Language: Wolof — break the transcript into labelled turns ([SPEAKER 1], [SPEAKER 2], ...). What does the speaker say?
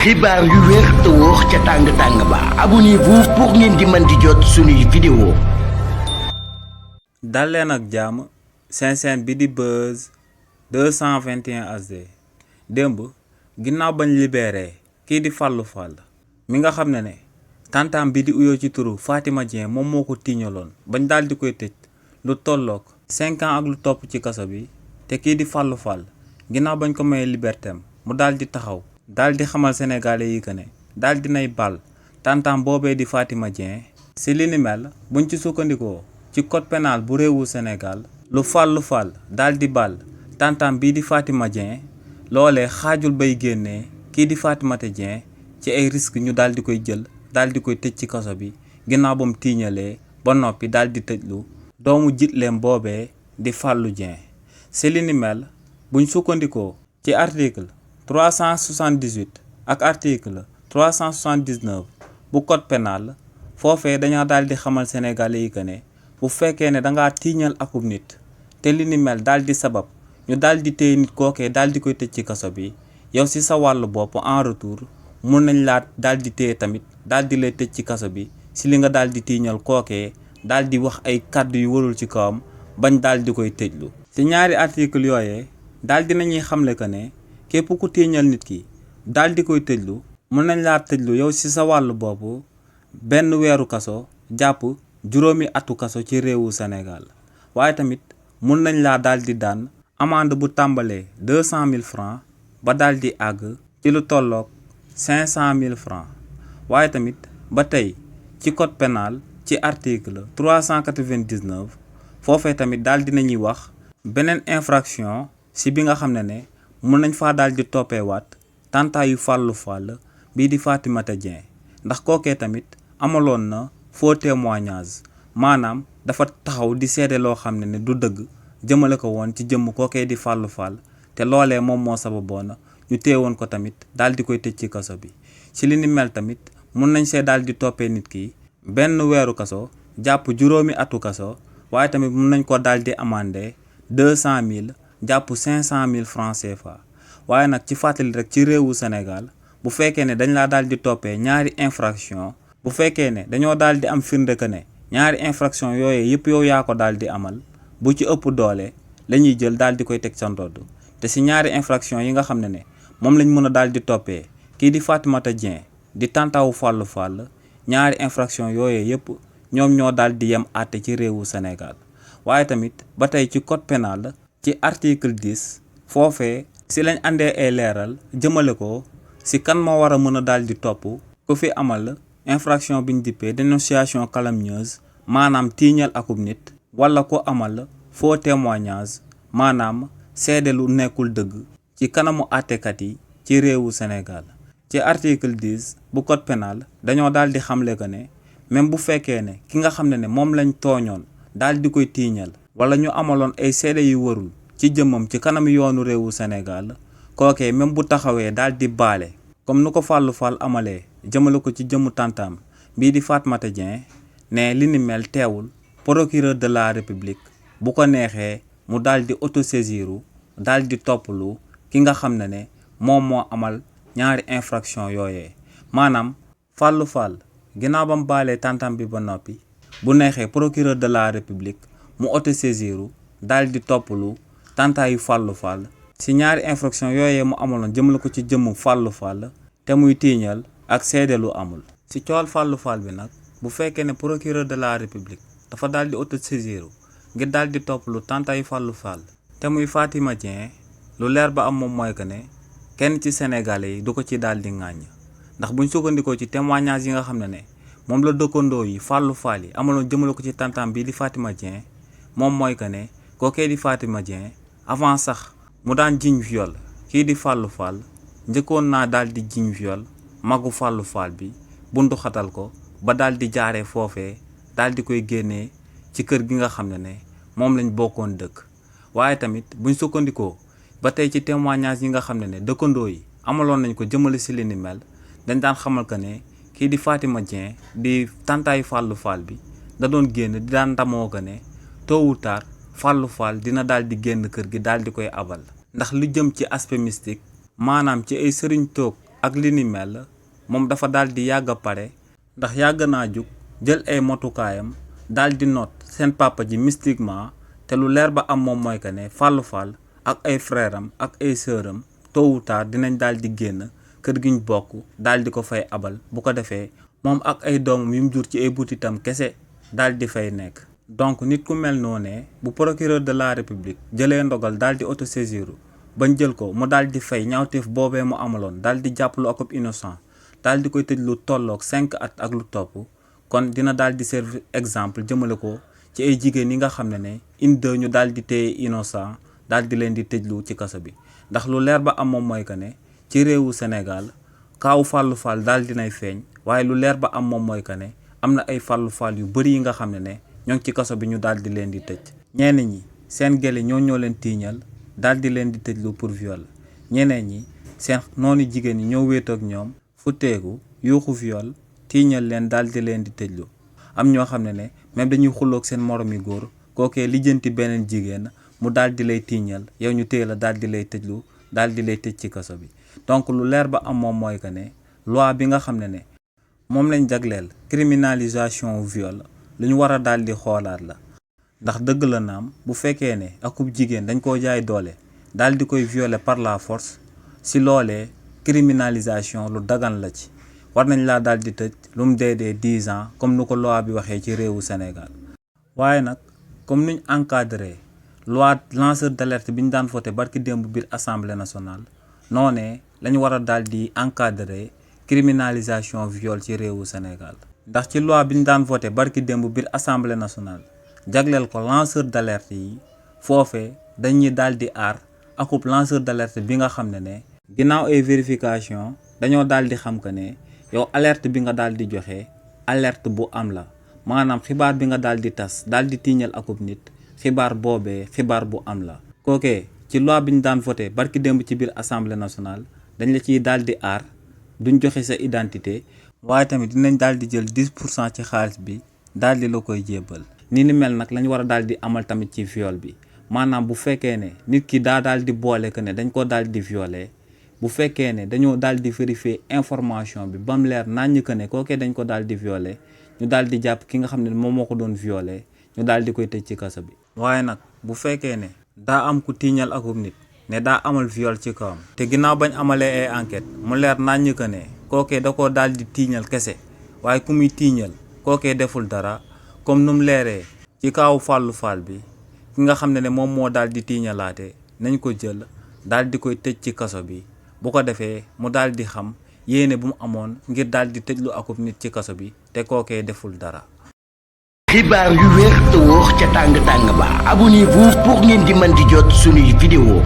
[SPEAKER 1] xibaar yu wér te wóor ca tàng-tàng ba abonnez-vous pour ngeen di mën di jot suñuy vidéo.
[SPEAKER 2] dal leen ak jàmm seen chaîne bi di Buzz 221 HD démb ginnaaw bañ libéré kii di Fallou Fall mi nga xam ne tantam bi di uyoo ci turu Fatima Dieng moom moo ko tiiñaloon bañ daal di koy tëj lu tolloog 5 ans ak lu topp ci kaso bi te kii di Fallou Fall ginnaaw bañ ko mayee libertéem mu daal di taxaw daal di xamal sénégalais yi que ne daal dinay bal tantam boobee di Fatima Dieng si li ni mel buñ ci sukkandikoo ci code pénal bu réewu Sénégal lu Fallou Fall daal di bal tantam bii di Fatima Dieng loolee xaajul bay génnee kii di Fatimata Dieng ci ay risques ñu daal di koy jël daal di koy tëj ci kaso bi ginnaaw ba mu tiiñalee ba noppi daal di tëjlu doomu jitleem boobee di Fallou Dieng si li ni mel buñ sukkandikoo ci article 378 ak article 379 bu code pénal foofee dañoo daal di xamal sénégalais yi que ne bu fekkee ne dangaa tiiñal akub nit te li ni mel daal di sabab ñu daal di téye nit kookee daal di koy tëj ci kaso bi yow si sa wàllu bopp en retour mun nañ laa daal di téye tamit daal di lay tëj ci kaso bi si li nga daal di tiiñal kookee daal di wax ay kàddu yu warul ci kawam bañ daal di koy tëjlu si ñaari article yooyee daal di nañuy xamle que ne képp ku tiiñal nit ki daal di koy tëjlu mun nañ laa tëjlu yow si sa wàllu bopp benn weeru kaso jàpp juróomi atu kaso ci réewu Sénégal waaye tamit mun nañ laa daal di daan amende bu tàmbalee 200 000 francs ba daal di àgg ci lu tolloog 500 000 francs waaye tamit ba tey ci code pénal ci article 399 foofee tamit daal di nañuy wax beneen infraction si bi nga xam ne mun nañ faa daal di toppeewaat tantaayu Fallou Fall bii di Fatimata Dieng ndax kookee tamit amaloon na faux témoignage maanaam dafa taxaw di seede loo xam ne du dëgg jëmale ko woon ci jëmm kookee di Fallou Fall te loolee moom moo sababoon ñu téewoon ko tamit daal di koy tëj ci kaso bi ci li ni mel tamit mun nañ see daal di toppee nit ki benn weeru kaso jàpp juróomi atu kaso waaye tamit mun nañ ko daal di amandé 200 000 jàpp 500 000 francs CFA waaye nag ci fàttali rek ci réewu Sénégal bu fekkee ne dañ laa daal di toppee ñaari infraction bu fekkee ne dañoo daal di am firnde que ne ñaari infraction yooyu yëpp yow yaa ko daal di amal bu ci ëpp doole la ñuy jël daal di koy teg sa ndodd te si ñaari infraction yi nga xam ne moom lañ mën a daal di toppee kii di Fatimata Dieng di tantaawu Fallou Fall ñaari infraction yooyu yëpp ñoom ñoo daal di yem àtte ci réewu Sénégal waaye tamit ba tey ci code pénal ci article 10 foofee si lañ àndee ay leeral jëmale ko si kan moo war a mën a daal di topp ku fi amal infraction biñ dippee dénonciation calomnieuse maanaam tiiñal akub nit wala ko amal faux témoignage maanaam seede lu nekkul dëgg ci kanamu àttekat yi ci réewu Sénégal ci article 10 bu code pénal dañoo daal di xamle que ne même bu fekkee ne ki nga xam ne moom lañ tooñoon daal di koy tiiñal wala ñu amaloon ay seede yu warul ci jëmmam ci kanam yoonu réewu Sénégal kookee même bu taxawee daal di baale comme nu ko Fallou Fall amalee jëmale ko ci jëmmu tantam bii di Fatimata Dieng ne li ni mel teewul procureur de la République bu ko neexee mu daal di autosaisiru daal di topplu ki nga xam ne moom moo amal ñaari infraction yooyee maanaam Fallou Fall ginnaaw ba mu baalee tantam bi ba noppi bu neexee procureur de la République mu autosaisiru daal di topplu tantaayu Fallou Fall si ñaari infraction yooyee mu amaloon jëmale ko ci jëmmu Fallou Fall te muy tiiñal ak seede lu amul si coowal Fallou Fall bi nag bu fekkee ne procureur de la République dafa daal di autosaisiru ngir daal di topplu tantaayu Fallou Fall te muy Fatima Dieng lu leer ba am moom mooy que ne kenn ci sénégalais yi du ko ci daal di ŋàññ ndax buñ sukkandikoo ci témoignage yi nga xam ne moom la dëkkandoo yi Fallou Fall yi amaloon jëmale ko ci tantam bii di Fatima Dieng moom mooy que ne kookee di Fatima Dieng avant sax mu daan jiñ viol kii di Fallou Fall njëkkoon naa daal di jiñ viol magu Fallou Fall bi bundu xatal ko ba daal di jaaree foofee daal di koy génnee ci kër gi nga xam ne moom lañ bokkoon dëkk waaye tamit buñ sukkandikoo ba tey ci témoignage yi nga xam ne dëkkandoo yi amaloon nañ ko jëmale si li ni mel dañ daan xamal que ne kii di Fatima Dieng di tantaayu Fallou Fall bi da doon génn di daan ndamoo que ne tôt ou tard Fallou Fall dina daal di génn kër gi daal di koy abal ndax lu jëm ci aspect mystique maanaam ci ay sëriñ toog ak li ni mel moom dafa daal di yàgg a pare ndax yàgg naa jug jël ay motukaayam daal di noot seen papa ji mystiquement te lu leer ba am moom mooy que ne Fallou Fall ak ay frère am ak ay sœur am tôt ou tard dinañ daal di génn kër gi ñu bokk daal di ko fay abal bu ko defee moom ak ay doomam yu mu jur ci ay butitam kese daal di fay nekk. donc nit ku mel noonee bu procureur de la république jëlee ndogal daal di autosaisiru bañ jël ko mu daal di fay ñaawteef boobee mu amaloon daal di jàpp lu akub innocent daal di koy tëj lu tolloog 5 at ak lu topp kon dina daal di servir exemple jëmale ko ci ay jigéen yi nga xam ne inde ñu daal di téye innocent daal di leen di tëjlu ci kaso bi ndax lu leer ba am moom mooy que ne ci réewu Sénégal kaawu Fallou Fall daal dinay feeñ waaye lu leer ba am moom mooy que ne am na ay Fallou Fall yu bëri yi nga xam ne ñoo ngi ci kaso bi ñu daal di leen di tëj. ñenn ñi seen gele ñoo leen tiiñal daal di leen di tëjlu pour viol ñeneen ñi seen noonu jigéen ñi ñoo wéet ak ñoom futteeku yuuxu viol tiiñal leen daal di leen di tëjlu am ñoo xam ne même dañuy xulloog seen moromi góor kookee lijjanti beneen jigéen mu daal di lay tiiñal yow ñu téye la daal di lay tëjlu daal di lay tëj ci kaso bi. donc lu leer ba am moom mooy que ne loi bi nga xam ne moom lañ jagleel criminalisation viol lu ñu war a daal di xoolaat la ndax dëgg la naam bu fekkee ne akub jigéen dañ koo jaay doole daal di koy violer par la force si loolee criminalisation lu dagan la ci war nañ laa daal di tëj lu mu dee 10 ans comme nu ko loi bi waxee ci réewu Sénégal. waaye nag comme nuñ encadré loi lanceur d'alerte bi ñu daan voté barki démb biir assemblée nationale noonee lañu war a daal di encadré criminalisation viol ci réewu Sénégal. ndax ci loi bi ñu daan voté barki démb biir assemblée nationale jagleel ko lanceur d'alerte yi foofee dañuy daal di aar akub lanceur d'alerte bi nga xam ne ginnaaw ay vérification dañoo daal di xam que ne yow alerte bi nga daal di joxe alerte bu am la maanaam xibaar bi nga daal di tas daal di tiiñal akub nit xibaar boobee xibaar bu am la. kookee ci loi bi ñu daan voté barki démb ci biir assemblée nationale dañ la ciy daal di aar duñ joxe sa identité. waaye tamit dinañ daal di jël 10% ci xaalis bi daal di la koy jébbal. ni mel nag lañ war a daal di amal tamit ci viol bi maanaam bu fekkee ne nit ki daal di boole que ne dañ ko daal di violer bu fekkee ne dañoo daal di vérifier information bi ba mu leer naññ que ne kookee dañ ko daal di violer ñu daal di jàpp ki nga xam ne moom moo ko doon violer ñu daal di koy tëj ci kaso bi. waaye nag bu fekkee ne daa am ku tiiñal akub nit ne daa amal viol ci kawam te ginnaaw bañ amalee ay enquête mu leer naññ que ne kookee da koo daal di tiiñal kese waaye ku muy tiiñal kookee deful dara comme nu mu leeree ci kaawu Fallou Fall bi ki nga xam ne moom moo daal di tiiñalaate nañ ko jël daal di koy tëj ci kaso bi bu ko defee mu daal di xam yéene bu mu amoon ngir daal di tëjlu akub nit ci kaso bi te kookee deful dara.
[SPEAKER 1] xibaar yu wér te wóor ca tàng tàng ba abonnez-vous pour ngeen di mën di jot suñuy vidéo